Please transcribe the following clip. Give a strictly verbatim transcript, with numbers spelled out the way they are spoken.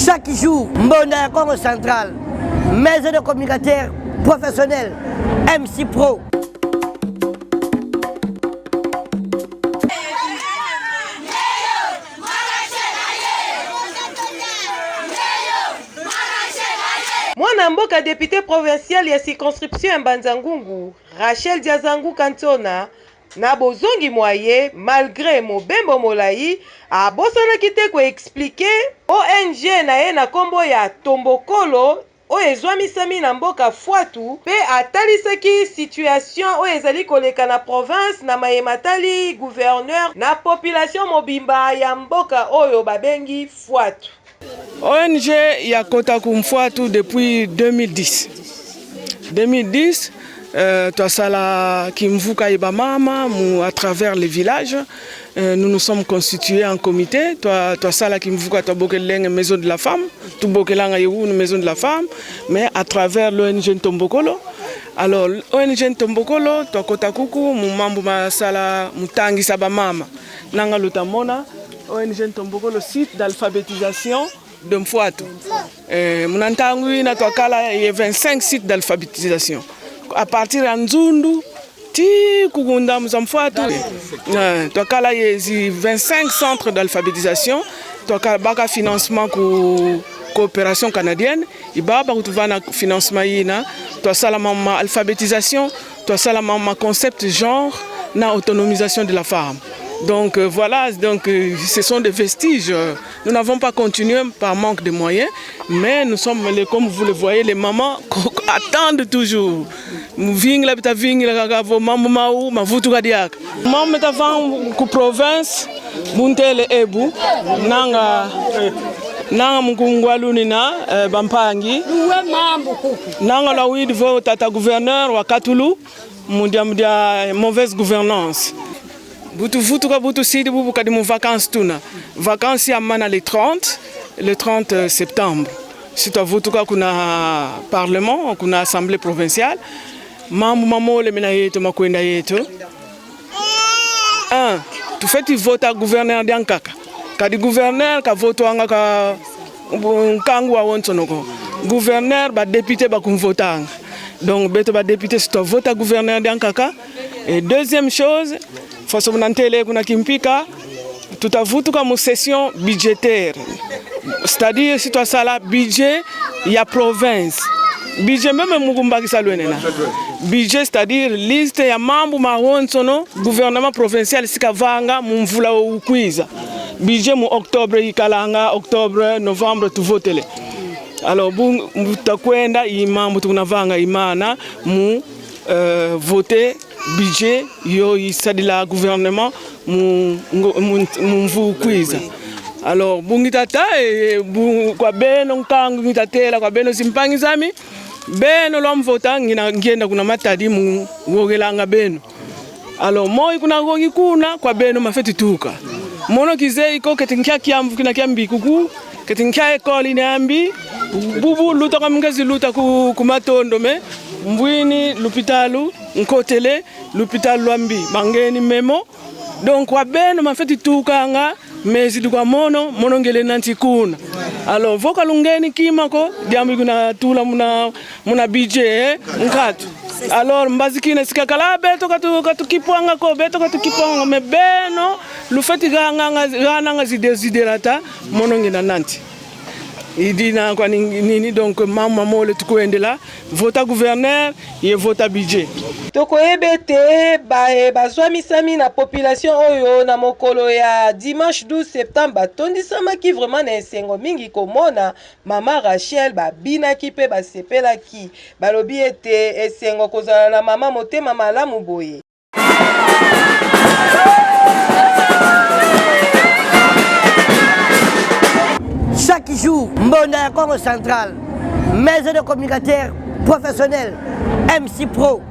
Chaque jour, Mbonda ya Kongo Central, maison de communicateurs professionnels, M C Pro. Mwana mboka député provincial ya circonscription ya Mbanza-Ngungu, Rachel Diazangu Kantona, na bozongi mwa ye, malgré mobembo molayi, abosanaki te ko expliquer O N G na ye na kombo ya Tombokolo, oyo ezwamisami na mboka Fwatu, pe atalisaki situation oyo ezali koleka na province na maye matali gouverneur na population mobimba ya mboka oyo babengi Fwatu. O N G ya kota ku Mfwatu depuis deux mille dix. Deux mille dix, euh, twasala kimvuka ye bamama mu, à travers les villages. Euh, nous nous sommes constitués en comité. Twa, twasala kimvuka, twabokela yango Maison de la Femme. Tubokelanga ye wunu Maison de la Femme, mais à travers l'O N G Ntombokolo. Alors, O N G Ntombokolo, twakota kuku mu mambu masala mu tangisa bamama. Nanga luta mona, O N G Ntombokolo, site d'alphabétisation de Mfwatu. Eh, muna ntangu yina twakala ye vingt-cinq sites d'alphabétisation. À partir ya Nzundu, ti ku ndambu za Mfwatu. Eh, twakala ye zi vingt-cinq centres d'alphabétisation. Twakala baka financement ku coopération canadienne. I baba kutuvana financement yina. Twasala mambu ma alphabétisation. Twasala mambu ma concept genre na autonomisation de la femme. Donc, euh, voilà, donc, euh, ce sont des vestiges. Euh, nous n'avons pas continué par manque de moyens, mais nous sommes, les, comme vous le voyez, les mamans attendent toujours. Mu vingila bita vingila kaka vo mambu mau mavutuka diaka. Mambu meta vanga ku province, bu ntele ebu, nanga, nanga mu kungwa lunina, eh, bampangi. Nanga lwawidi vo tata gouverneur wakatula mu dia, mu dia mauvaise gouvernance. Bu tuvutuka, bu tusidi, bubu kadi mu vacances tuna. Vacances yamana le trente, le trente septembre. Si twavutuka kuna parlement, kuna assemblée provinciale, mambu mamole mena yeto, makwenda yeto. Un, tufweti vota gouverneur diankaka. Kadi gouverneur kavotwanga kwa nkangu wawonsono ko. Gouverneur, ba députés bakumvotanga. Donc, beto ba députés, si twavota gouverneur diankaka. Et deuxième chose, façon muna ntele kuna kimpika, tuta vutuka mu session budgétaire. C'est-à-dire, si twasala budget ya province. Budget même mu kumbakisa lwenina. Budget, c'est-à-dire liste ya mambu mawonsono gouvernement provincial si kavanga mu mvula ukwiza. Budget mu octobre ikalanga, octobre, novembre tuvotele. Alors, bu, bu takwenda, i mambu tukuna vanga imana mu, euh, voter budget yo isadila gouvernement mu, ngo-, mu, mu mvu kwiza. Alors, bu ngita ta, eh, bu, kwa beno nkangu ngita tela, kwa beno zimpangi zami, beno lwamvota, ngina ngienda kuna Matadi mu wogelanga beno. Alors, moyo kuna wogi kuna, kwa beno mafweti tuka. Mono kizeye ko keti nkia kiamvu kina kia mbi kuku, keti nkia école ina ya mbi, bubu luta kwa mungezi luta ku, ku matondo me, mbwini lupitalu, nkotele, lupitalu lwa mbi, bangeni memo. Donc, kwa beno mafweti tukanga, mezi du kwa mono, mono ngiele nanti kuna. Alors, vo ka lungeni kima ko, diambu ikuna tula muna, muna budget, eh, nkatu. Alors, mbazi kina si kakala, beto katu, katukipwanga ko, beto katukipwanga, mais beno, lufweti ganga, gananga zi desiderata, mono ngiena nanti. I dina kwa ni-, nini, donc, mambu mamole tukwendela, vota gouverneur, ye vota budget. Tokoyeba ete baye bazwamisami na population oyo na mokolo ya dimanche douze septembre batondisamaki vraiment na esengo mingi komona mama Rachel, babinaki pe basepelaki. Balobi ete esengo kozala na mama motema malamu boye. Chaque jour, Mbonda ya Kongo Central, maison de communicateurs professionnels, M C Pro.